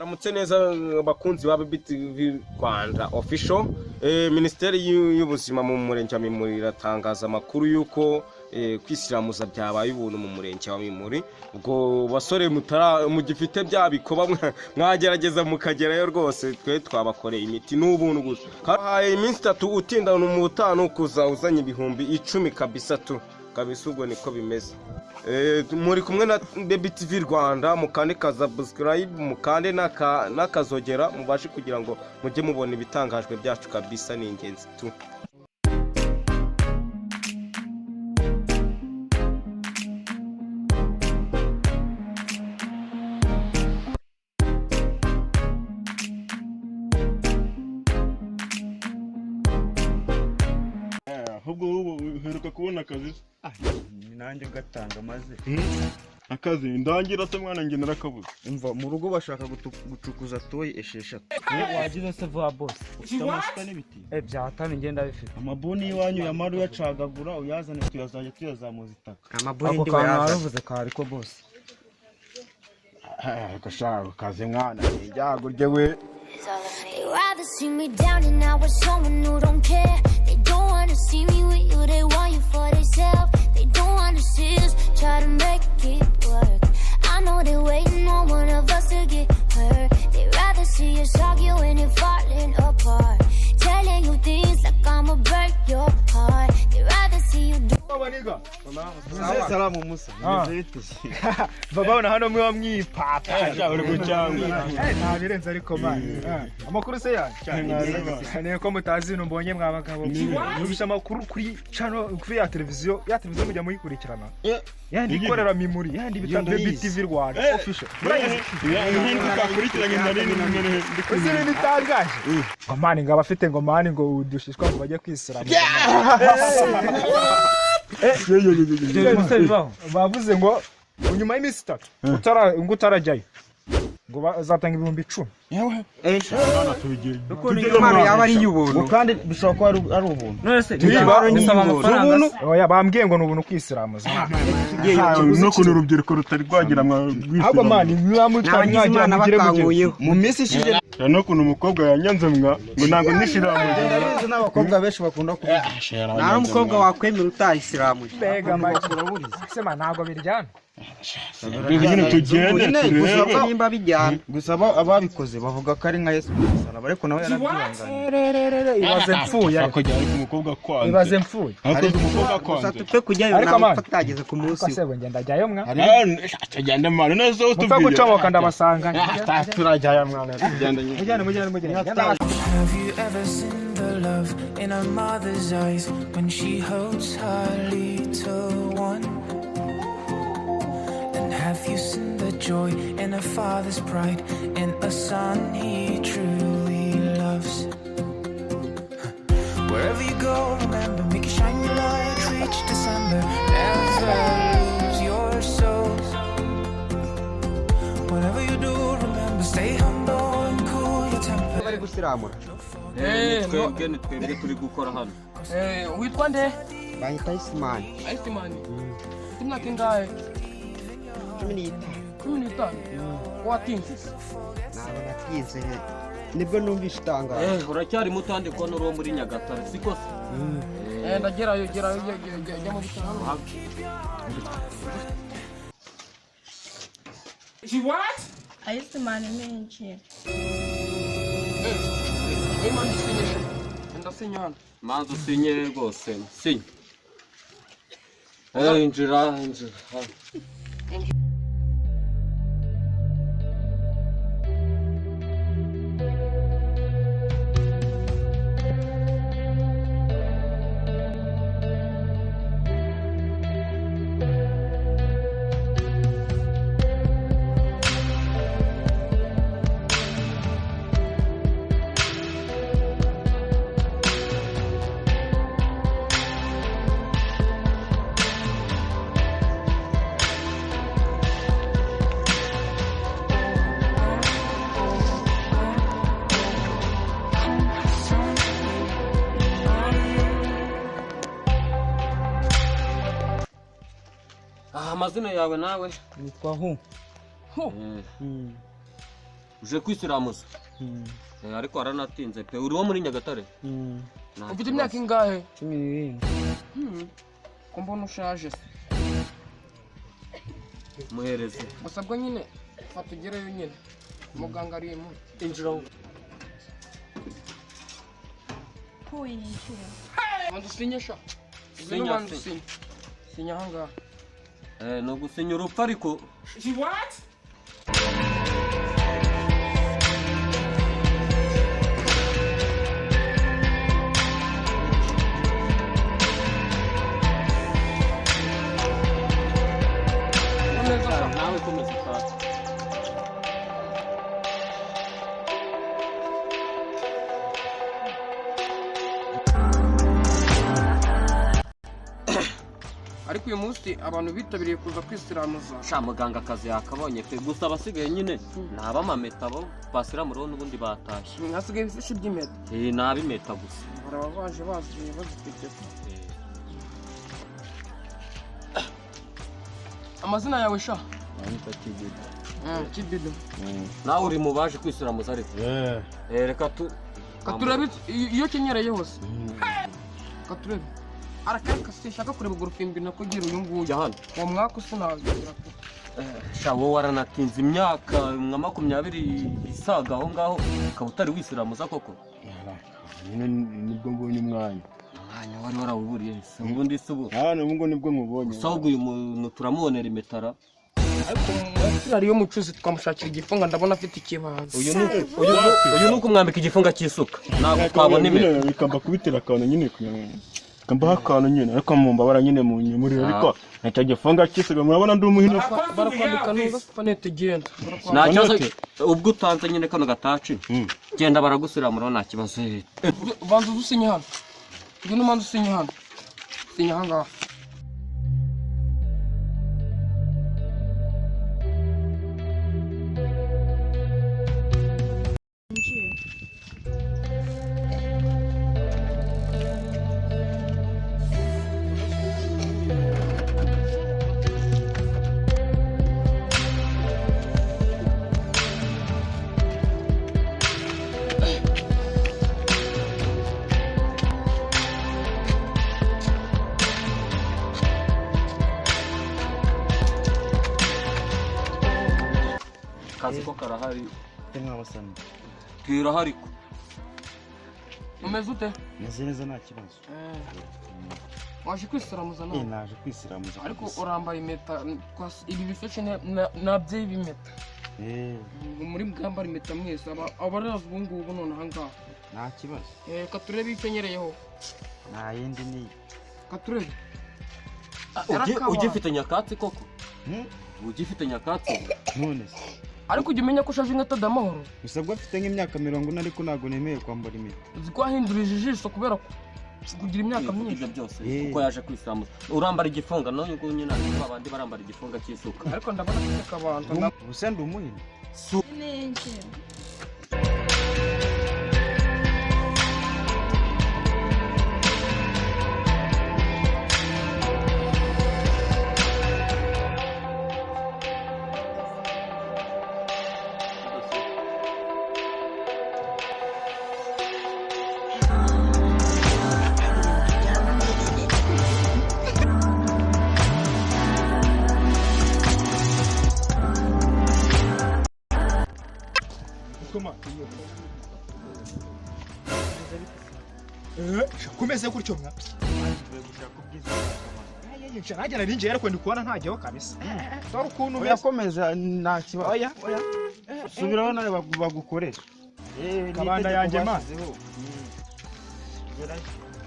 Mwaramutse neza bakunzi ba BTV Rwanda official. Minisiteri y'ubuzima mu murenge wa Mimuri iratangaza amakuru y'uko kwisiramuza byabaye ubuntu mu murenge wa Mimuri. Ubwo basore mutara mugifite bya bikoba mwagerageza mukagerayo rwose, twe twabakoreye imiti n'ubuntu gusa. Haye iminsi 3 utindana mu 5 kuza uzanye 10,000 kabisa tu kabisa, ubwo niko bimeze. Muri kumwe na Baby TV Rwanda, mukande ka subscribe, mukande n'akazogera mubashe kugira ngo mujye mubona ibitangajwe byacu kabisa, ni ingenzi tu. Ahubwo uheruka kubona akazi? Nanjye gatanga maze Akazi ndangira se mwana, njye narakabuze. Umva, mu rugo bashaka gucukuza toyi 6. Wagize se vuba boss? Ufite amasuka n'ibiti? Byatani ngenda bifite. Amabuni y'iwanyu yamara uyacagagura uyazane, tuyazajya tuyazamuza itaka. Amabuni Ako ndi kantu buyaza. waravuze kari ko boss. Gashaka kazi mwana, ijyago we. They rather see me down and out with someone who don't care. They don't wanna see me with you, they want you for themselves. They don't wanna see us try to make it work. I know they're waiting on one of us to get hurt. They rather see us arguing and falling apart. Telling you things like I'ma break your heart. They rather see you do. Salamu Musa. Bababona hano mwe mwipapa. Uri gucyangwa. Nta birenze ariko man. Amakuru se yanyu? Niyo ko mutazi ibintu mbonye mwa bagabo. Numvise amakuru kuri channel, kuri ya televiziyo, ya televiziyo mujya muyikurikirana. Yandi ikorera Mimuri, yandi bita Baby TV Rwanda official. Twakurikiranye nari Uzi ibintu bitangaje? Ngo mani ngo abafite ngo mani ngo udushishwa ngo bajye kwisiramu. Bavuze ngo nyuma y'iminsi 3 utara ngo utarajyayo ngo bazatanga 10,000. Impano yaba ari iy'ubuntu. Kandi bishobora kuba ari ubuntu. None se bisaba amafaranga se? Oya, bambwiye ngo ni ubuntu kwisiramuza. N'ukuntu urubyiruko rutari rwagira Ahubwo mani mwamutari N'abagize mwagira Imana mugire mugire. bakanguyeho. Mu minsi ishize n'ukuntu umukobwa yanyanze mwa ngo ntabwo nishiramuza. ndabizi n'abakobwa benshi bakunda kubivuga. Nta n'umukobwa wakwemera utayisiramuje. Mbega make. Se man ntabwo biryana. Nyine tugende Nyine gusa turebe. Nimba bijyana. Gusa ababikoze bavuga ko ari nka Yesu umusaraba, ariko nawe yarabyihanganiye. Rererere ibaze mfuye. Akajya ariko umukobwa kwanze. Ibaze mfuye. Ariko umukobwa Gusa kwanze. tupfe kujyayo Ariko ntabwo man. upfa atageze ku munsi Ko we. se ngo ngenda njyayo mwa. Tugende mwana neza Mupfa utubwiye. gucomoka ndabasanga. Turajyayo mwana tugende nyine. Mujyane mujyane mujyane. Have you ever seen the love in a mother's eyes when she holds her little one? And have you seen the joy in a father's pride in a son he truly loves? Wherever you go, remember, make it shine your light, reach December, never lose your soul. Whatever you do, remember, stay humble and cool your temper. Bari gusiramura. Twebwe ni twebwe turi gukora hano. Witwa nde? Bahita Isimani. Isimani. Ufite imyaka ingahe? 15. 15. Watinze. Ntabwo natinze. Nibwo numvise itangazo. Uracyari muto handi kubona uri uwo muri Nyagatare siko se? Ndagerayo gerayo jya mu bitaro. Ayisimani menshi. Imana isinyishe. Ndasinya hano. Manza usinye rwose sinye. Injira injira. Amazina yawe nawe? Nitwa Hu. Hu. Uje kwisiramuza? Ariko waranatinze pe. Uri wo muri Nyagatare? Ufite imyaka ingahe? 17. Ko mbona ushaje se? Muhereze. Gusa bwo nyine fata ugereyo nyine. Muganga ari mu. Injira. Kuinjira. Banza usinye sha. Sinya, Banza usinye. Sinya ahangaha. No gusinya urupfu ariko. What? Nawe komeza utahe. Ariko uyu munsi abantu bitabiriye kuza kwisiramuza. Sha muganga akazi yakabonye pe. Gusa abasigaye nyine ni abamameta bo basiramura n'ubundi batashye. Hasigaye ibifishi by'impeta. Ni ab'impeta gusa. Baraba baje baziye bazifite. Amazina yawe sha? Banyita Kibido. Kibido. Nawe uri mu baje kwisiramuza ariko. Reka turebe iyo kenyereye hose. Katurebe. Arakareka sinshaka kureba urufimbi nako gira uyu nguyu. Uwo mwaka usinagira. Sha wowe waranatinze imyaka nka 20 isaga aho ngaho ukaba utari wisiramuza koko. Nyine nibwo mbonye umwanya. Umwanya wari warawuburiye se ubundi se ubu. Hano ubu nibwo nkubonye. Gusa ahubwo uyu muntu turamubonera imetara. Ariko ariyo mucuzi twamushakira igifunga ndabona afite ikibanza. Uyu ni ukumwambika igifunga cy'isuka. Ntabwo twabona impeta. Bikamba kubitera akantu nyine kambaho akantu nyine ariko mumbabara nyine mu nyumuriro ariko ntacyo gifunga cy'isuka murabona ndi umuhino. Barakwambika neza supanete genda. Nta kibazo ubwo utanze nyine kano gataci. Genda baragusiramura nta kibazo. Banza usinye hano. Ngwino umanze usinye hano. Sinya aha ngaha. Kazi ko karahari. Mwabasani. Kirahari ko. Umeze ute? Meze neza nta kibazo. Waje kwisiramuza nawe? Naje kwisiramuza. Ariko urambaye impeta ibi bifashe nabyo ibimeta. Muri bwambara impeta mwese abarazi ubu ngubu none aha ngaha. Nta kibazo. Reka turebe icyo nyereyeho. Nta yindi ni. Reka turebe. Ugifite nyakatsi koko? Ugifite nyakatsi? None se. Ariko ujya umenya ko ushaje nka Tada Amahoro? Gusa bwo afite nk'imyaka 40 ariko ntabwo nemeye kwambara impeta. Uzi ko wahindurije ijisho kubera kugira imyaka myinshi. Ibyo byose kuko yaje kwisiramuza. Urambara igifunga none ubwo nyine ariko abandi barambara igifunga cy'isuka. Ariko ndabona afite kabanda. Ubuse ndi umuhini. Ninjira. Kumeze gutyo mwa. Nanjye nari ngiye ariko ndi kubona ntajyaho kabisa. Dore ukuntu umeze. Oyakomeza nta kibazo. Oya oya. Subiraho nawe bagukorera. Kabanda yanjye ma.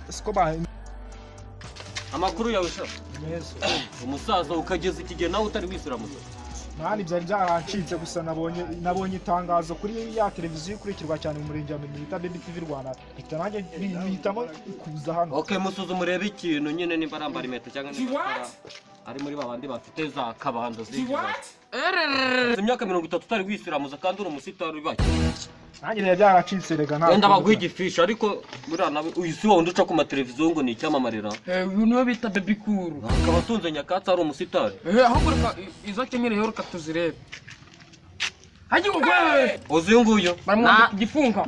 Siko ba Amakuru yawe sha. Meza. Umusaza ukageza ikigero nawe utari wisiramuza. Mani byari byarancitse gusa nabonye itangazo kuri ya televiziyo ikurikirwa cyane mu murenge wa Mimita Baby TV Rwanda. Mpita nanjye mpitamo kuza hano. Okay, musuzume urebe ikintu nyine nimba arambara impeta cyangwa nimba ari muri babandi bafite za kabando zigira. Imyaka 30 utari wisiramuza kandi uri umusitari ubake. Nanjye byari byaracitse rega ntabwo. Wenda baguha igifishi ariko buriya nawe uyu si wundi uca ku mateleviziyo ngo ni icyamamarira. Uyu niwe bita Baby Cool. Akaba atunze nyakatsi ari umusitari. Ahubwo reka izo akenyereyeho reka tuzirebe. Hagiye ugwe. Uzi uyu nguyu? Baramwambika igifunga.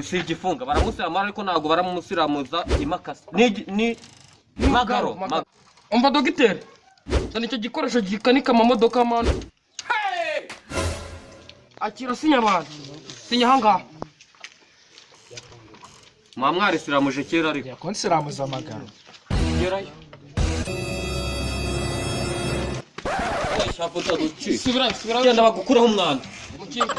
Si igifunga, baramusiramura ariko ntabwo baramusiramuza imakasi. Ni magaro. Umva dogiteri, zana icyo gikoresho gikanika amamodoka mani. Akira sinya abantu. Sinya ahangaha. Mwa mwarisiramuje kera ariko. Yakonsiramuza amagaro. Gerayo. Subira, subira. Genda bagukuraho umwanda. Mukinga.